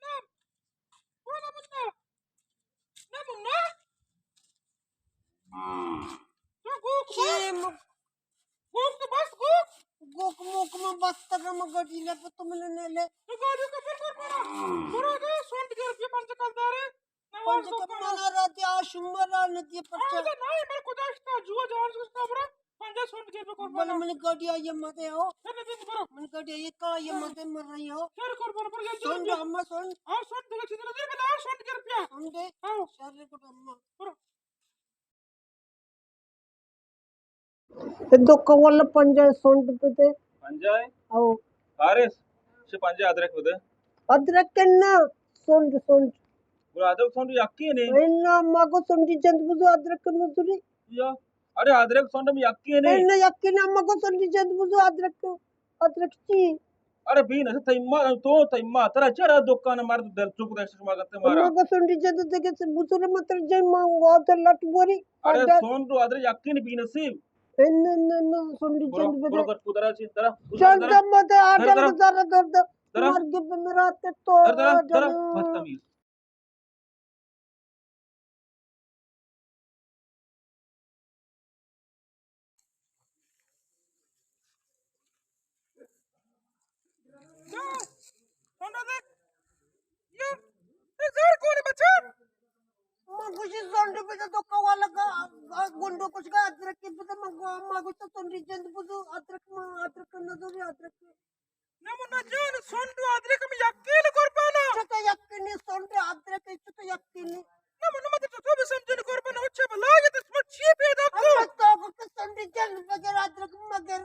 نہ، او نہ منا۔ نہ منا۔ تو گوک چی بس۔ م-، گوک تو بس گوک۔ گوک موک من بستگم، گاڑی لے پہ تو من نہ لے۔ تو گاڑی کو پر پر پر۔ برو دے، سونڈ گرپی پنچ کلدارے۔ نواز پنچ دکان۔ کلدار را دے، آ شمار را نہ دے پرچا۔ آ، نہ، من کجا اشتا، جوا جان اشتا برو۔ پنجاہ سونڈ گرپی قربان۔ بلے من گاڑی آئی مدے ہو۔ چل دے برو۔ من گاڑی آئی کا آئی مدے مر رہی ہو۔ چل قربان، برو جلدی سونڈ جلدی۔ اما سونڈ۔ آ سونڈ دے چیز دے، بلے آ سونڈ گرپی۔ سونڈ دے۔ آ۔ شر کو اما۔ برو۔ اے دکان والا پنجاہ سونڈ بدے۔ پنجاہ؟ او۔ حارث، چہ پنجاہ ادرک بدے۔ ادرک نہ، سونڈ، سونڈ۔ گڑا ادرک سونڈ یکی نے؟ اے نہ، مگو سونڈی جند بزو ادرک مزوری۔ یا، ارے ادرک سونڈ ہم یکی نے؟ اے نہ، یکی نہ، مگو سونڈی جند بزو ادرک۔ ادرک چی؟ ارے بی نصیب، تئی ما، تو تئی ما، ترا چرا دکان مرد دل چوک دے شما گتے مارا۔ ما گو سونڈی جند دگہ سے بزرگ متر جن ما وات لٹ بوری۔ ارے آڈر۔ سونڈو ادرک یقین بی نصیب۔ ان، ان، ان، سونڈی برو، جند بدے۔ برو گٹ کو درا چی، درا، چند درا۔ مدے آڈر درا۔ گزارا درد۔ درا۔ مرگ بمرات تو درا، درا، درا۔ آڈر۔ بدتمیز۔ من گوشی سونڈ بدے تو کوالا کا گنڈو کچھ کا ادرک بدے من گو-، ما گوشتا سونڈی جند بزو ادرک ما ادرک نہ دوری ادرک۔ نمونہ جان، سونڈ و ادرک ہم یکین قربانا۔ چطور یکینی سونڈ ادرک، چطور یکینی؟ نمونہ مت تو تو بسمجھن قربان، اچھے بلا یہ تو سمجھ چیئے پیدا کو۔ ہم تو کو کہ سونڈ جن بغیر ادرک مگر۔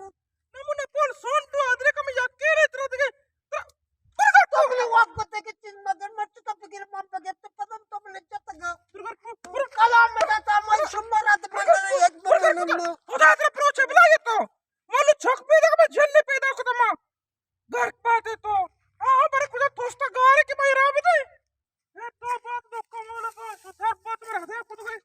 نمونہ پول سونڈ و ادرک ہم یکین ہے، ترا دگے، ترا، ترا تو تو ملے واک کو تے کہ چیز مگر، مرچ تو بغیر، ماں بغیر، تو پتم تو ملے جتگا۔ کلام میں تا، میں شمارا تو مگر ایک بار نمونہ۔ خدا ترا پروچے بلا یہ تو۔ مولو چھک پیدا کو، جن پیدا کو تما۔ گرک پاتے تو۔ آ، برے کجا توستا گارے کہ مئی را بدے۔ اے تو بات دو کمال پاس، سر بات میں رہ دے، کدو گئی